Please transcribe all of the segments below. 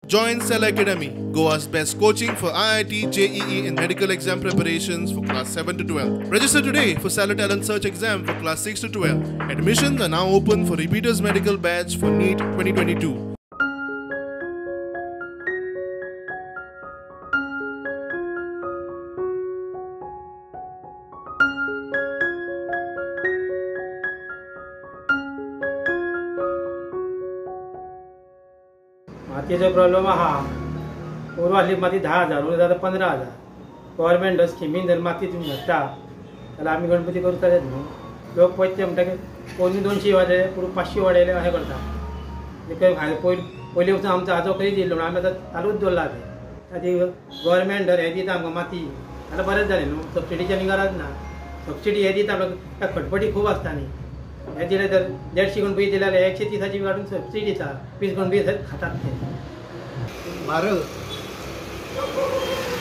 Join Cell Academy, Goa's best coaching for IIT, JEE and medical exam preparations for class 7 to 12. Register today for Cellar Talent Search exam for class 6 to 12. Admissions are now open for repeaters medical batch for NEET 2022. मातयेचो problem आहा. पोरू आसली माती 10,000, उरता आतां 15,000. Government स्किमीन जर माती तुमी घालता जाल्यार आमी गणपती करतालेच न्हू. लोक पळयता म्हणटा की पोरनी 200 वाडयले, पोरूं 500 वाडयले अशें करता. पयलीं वचून आमचो आजो खंय दिल्लो म्हणून आमी आतां चालूच दवरला तें. ताची गव्हर्मेंट जर हें दिता आमकां माती जाल्यार बरें जालें न्हू. सबसिडीची आनी गरज ना. सबसिडी हें दिता आपल्याक खटपटी खूब आसता न्ही. हें दिलें तर 150 गणपती दिले जाल्यार 130 काडून सबसिडी दिता, 20 गणपती खातात ते. म्हारग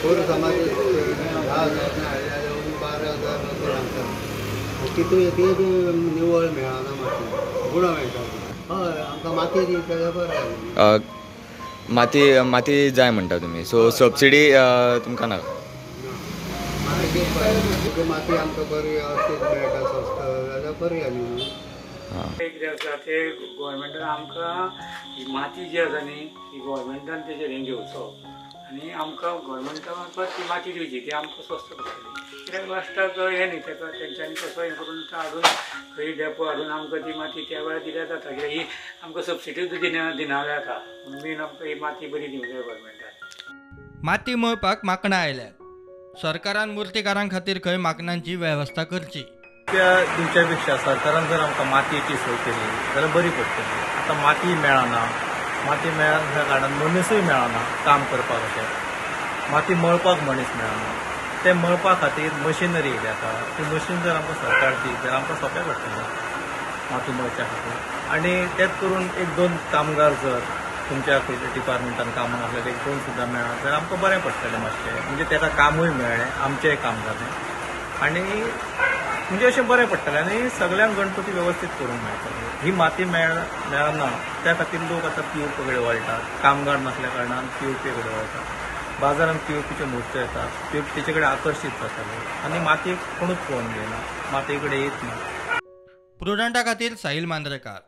पोरूं समाज 10,000 हाडल्यार 12,000 अशें सांगता. तितून ती बी निवळ मेळना, माती गुणो मेळटा. हय, आमकां माती दिता जाल्यार बरें. माती माती जाय म्हणटा तुमी, सो सबसिडी तुमकां नाका? माती आमकां बरी व्यवस्थीत मेळटा, स्वस्त जाल्यार बरी जाली न्हू. कितें आसा ते गव्हर्मेंटान आमकां ही माती जी आसा न्ही ती गव्हर्मेंटान तेजेर हें घेवचो आनी आमकां गव्हर्मेंटा मार्फत ती माती दिवची, ती आमकां स्वस्त पडटली. कित्याक लास्टाक हें न्ही तेका तेंच्यांनी कसो हें करून हाडून खंय डेपो हाडून आमकां ती माती त्या वेळार दिल्यार जाता. कित्याक ही आमकां सबसिडी सुद्दां दिना जाता. म्हणून मेन आमकां ही माती बरी दिवंक जाय गव्हर्मेंटान. माती मळपाक माकणां आयल्यात. सरकारान मुर्तीकारां खातीर खंय माकणांची वेवस्था करची. त्या दिवच्या पेक्षा सरकारान जर आमकां मातयेची सोय केली जाल्यार बरी पडटली. आतां माती मेळना, माती मेळना कारणान मनीसूय मेळना काम करपाक. अशें माती मळपाक मनीस मेळना, ते मळपा खातीर मशिनरी येयल्या आतां. ती मशीन जर आमकां सरकार दित जाल्यार आमकां सोंपें पडटलें माती मळच्या खातीर. आनी तेच करून 1-2 कामगार जर तुमच्या डिपार्टमेंटान कामाक आसले 1-2 सुद्दां मेळत जाल्यार आमकां बरें पडटलें मातशें. म्हणजे तेका कामूय मेळ्ळें, आमचेंय काम जालें आनी म्हणजे अशें बरें पडटलें आनी सगळ्यांक गणपती वेवस्थीत करूंक मेळटले. ही माती मेळना त्या खातीर लोक आतां पी.ओ.पी कडेन वळटात. कामगार नासल्या कारणान पी.ओ.पी कडेन वळटात. बाजारांत पी.ओ.पीच्यो मूर्त्यो येतात, पी.ओ.पी तेचे कडेन आकर्शीत जाता लोक आनी मातयेक कोणूच पळोवन घेयना, मातये कडेन येत ना. प्रुडंटा खातीर साहिल मांद्रेकार.